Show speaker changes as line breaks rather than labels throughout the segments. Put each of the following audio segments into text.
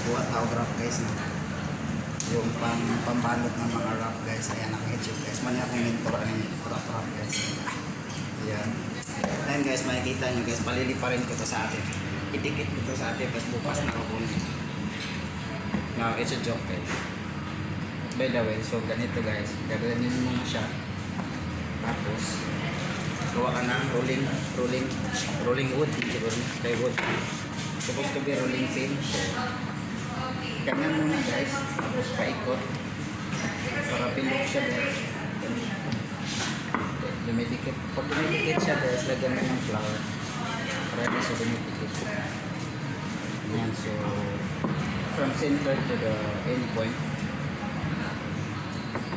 Kuha tawag wrap, guys, no? Yung pang pambalot ng mga wrap, guys. Ayan ang Egypt, guys. Mani akong mentor ani wrap wrap, guys. Ayan. Ayan, guys, makikita nyo, guys, paliliparin ko to sa atin. Idikit ko to sa atin, tapos bukas na kukunin. No, it's a joke, guys. By the way, so ganito, guys. Gaganin mo na siya. Tapos, gawa ka ng rolling, rolling, rolling wood. Hindi rolling, plywood. Supposed to be rolling pin. So, ganyan muna, guys. Tapos paikot. Para bilog siya, guys. Ganyan. Dumidikit. Pag dumidikit siya, guys, lagyan mo ng flour. Para hindi siya dumidikit. Yan, so from center to the end point.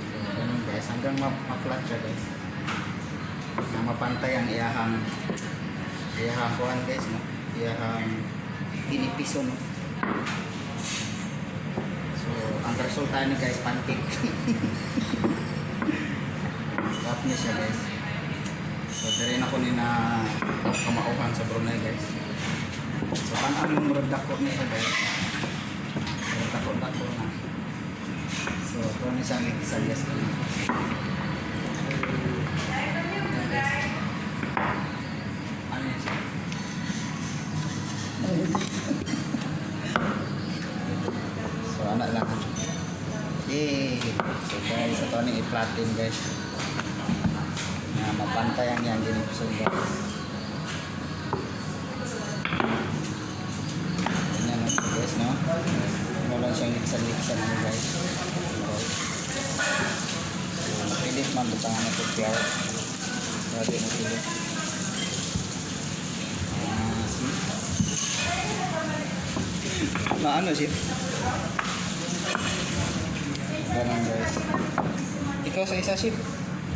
So, ganun, guys. Hanggang ma-flat siya, guys. Na mapantay ang iyahang kuhan, guys, no? Iyahang pinipiso, no? So, ang resulta ni, guys, pancake. Wrap niya siya, guys. So, diri na ko ni na kamauhan sa Brunei, guys. So, tan mo, murag dako niya siya, guys. Murag dako-dako na. So, ito ni siyang ligsa, guys. Yan, guys. Ano yan siya? So, ano lang. Yay! So, guys, ito ni i-flatten, guys. Na mapantay ang yang ginipson, guys. Ganyan no, guys, no? Ano lang siyang liksan-liksan mo, guys. Okay. So, mapilit man, basta nga na prepare. Grabe mo pilit. Ah, see? Na ano siya? Ganun, guys. Ikaw sa isa, Ship.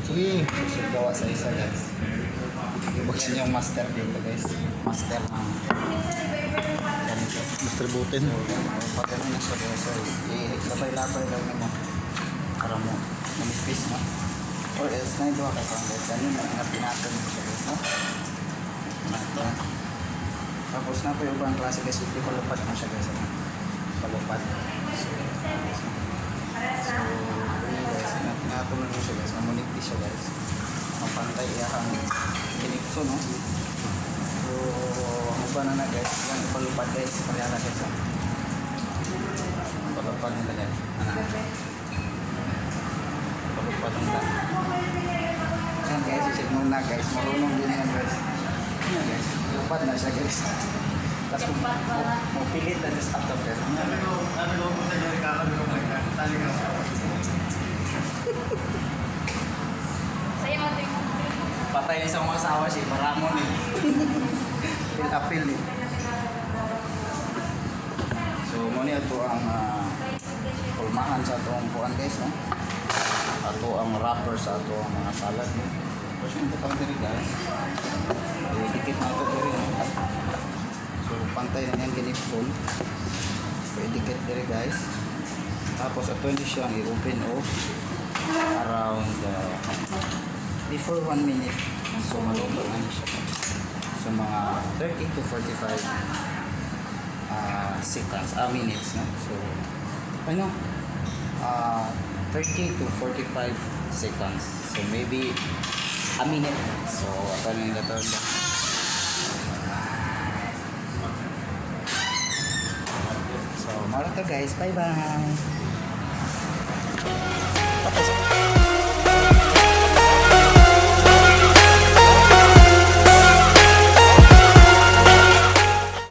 Sige.
Ship gawa sa isa, guys. Yan yung master dito, guys. Master ng ganito.
Master Butin.
So, pag ano na siya, guys, so, labay-labay lang naman. Para mo, manipis, no? Or else, na ka sa guys. Ganun na, na pinatong mo siya, guys, no? Nato. Tapos na po yung ibang klase, guys, ipalupad mo siya, guys. Ano? Palupad. So, guys, no? So, yun, guys, pinatong mo siya, guys. Mamunipis siya, guys. Mapantay iyahang kinipso, no? So, ang uban na na, guys, yan, ipalupad, guys. Pareha guys, ah. Palupad nila, guys. Ano? Palupad nila. Yan, guys, isip mo na, guys. Marunong din yan, guys. Yan, guys. Lupad na siya, guys. Tapos kung mo pilit na just up top, guys.
Sabi ko, punta niya, kakabi ko tali ka.
Sa'yo mo ito.
Patay ni sa mga asawa siya. Maramon eh. Apil eh. So, mo ni ato ang kulmahan sa atong kuan, guys, no? Ato ang wrapper sa ato ang mga salad, no? Tapos yung butang diri, guys. Idikit na ito diri, no? So, pantay na niyang ginipson. So, idikit diri, guys. Tapos, ato hindi siyang i-open off around before 1 minute. So, maluto na niya siya. So, mga 30 to 45 seconds, minutes, no? So, ano, 30 to 45 seconds. So, maybe a minute. So, ato na nila to. So, mara to, guys. Bye-bye! Tapos,